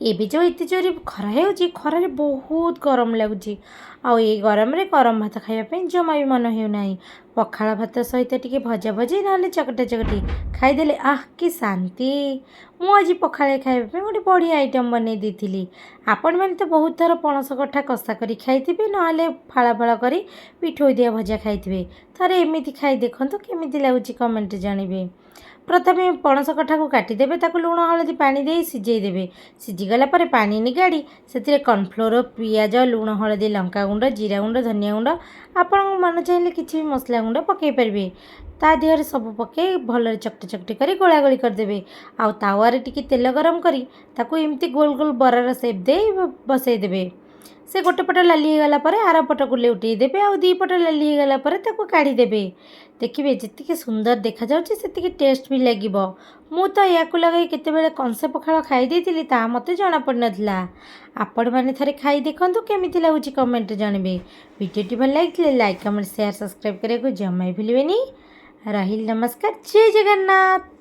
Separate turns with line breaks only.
ଏବେ ଯେଉଁ ଏତେ ଜୋରେ ଖରା ହେଉଛି, ଖରାରେ ବହୁତ ଗରମ ଲାଗୁଛି। ଆଉ ଏଇ ଗରମରେ ଗରମ ଭାତ ଖାଇବା ପାଇଁ ଜମା ବି ମନ ହେଉନାହିଁ। ପଖାଳ ଭାତ ସହିତ ଟିକେ ଭଜା ଭଜି, ନହେଲେ ଚକଟା ଚକଟି ଖାଇଦେଲେ ଆଃ କି ଶାନ୍ତି! ମୁଁ ଆଜି ପଖାଳ ଖାଇବା ପାଇଁ ଗୋଟେ ବଢ଼ିଆ ଆଇଟମ୍ ବନେଇ ଦେଇଥିଲି। ଆପଣମାନେ ତ ବହୁତ ଥର ପଣସ କଠା କଷା କରି ଖାଇଥିବେ, ନହେଲେ ଫାଳ ଫାଳ କରି ପିଠଉ ଦିଆ ଭଜା ଖାଇଥିବେ। ଥରେ ଏମିତି ଖାଇ ଦେଖନ୍ତୁ, କେମିତି ଲାଗୁଛି କମେଣ୍ଟରେ ଜଣାଇବେ। ପ୍ରଥମେ ପଣସ କଠାକୁ କାଟିଦେବେ। ତାକୁ ଲୁଣ ହଳଦୀ ପାଣି ଦେଇ ସିଝେଇ ଦେବେ। ସିଝିଗଲା ପରେ ପାଣି ନିଗାଡ଼ି ସେଥିରେ କର୍ଣ୍ଣଫ୍ଲୋର, ପିଆଜ, ଲୁଣ, ହଳଦୀ, ଲଙ୍କାଗୁଣ୍ଡ, ଜିରା ଗୁଣ୍ଡ, ଧନିଆ ଗୁଣ୍ଡ, ଆପଣଙ୍କ ମନ ଚାହିଁଲେ କିଛି ବି ମସଲା ଗୁଣ୍ଡ ପକାଇ ପାରିବେ। ତା ଦେହରେ ସବୁ ପକାଇ ଭଲରେ ଚକଟି ଚକଟି କରି ଗୋଳା ଗୋଳି କରିଦେବେ। ଆଉ ତାୱାରେ ଟିକେ ତେଲ ଗରମ କରି ତାକୁ ଏମିତି ଗୋଲ ଗୋଲ ବରାର ସେପ୍ ଦେଇ ବସେଇ ଦେବେ। ସେ ଗୋଟେ ପଟ ଲାଲି ହେଇଗଲା ପରେ ଆର ପଟକୁ ଲେଉଟେଇ ଦେବେ। ଆଉ ଦୁଇ ପଟ ଲାଲି ହେଇଗଲା ପରେ ତାକୁ କାଢ଼ିଦେବେ। ଦେଖିବେ, ଯେତିକି ସୁନ୍ଦର ଦେଖାଯାଉଛି, ସେତିକି ଟେଷ୍ଟ ବି ଲାଗିବ। ମୁଁ ତ ୟାକୁ ଲଗାଇ କେତେବେଳେ କଂସେ ପଖାଳ ଖାଇ ଦେଇଥିଲି, ତାହା ମୋତେ ଜଣାପଡ଼ିନଥିଲା। ଆପଣମାନେ ଥରେ ଖାଇ ଦେଖନ୍ତୁ, କେମିତି ଲାଗୁଛି କମେଣ୍ଟରେ ଜଣାଇବେ। ଭିଡ଼ିଓଟି ଭଲ ଲାଗିଥିଲେ ଲାଇକ୍, କମେଣ୍ଟ, ସେୟାର, ସବସ୍କ୍ରାଇବ୍ କରିବାକୁ ଜମା ବି ଭୁଲିବେନି। ରହିଲି, ନମସ୍କାର, ଜୟ ଜଗନ୍ନାଥ।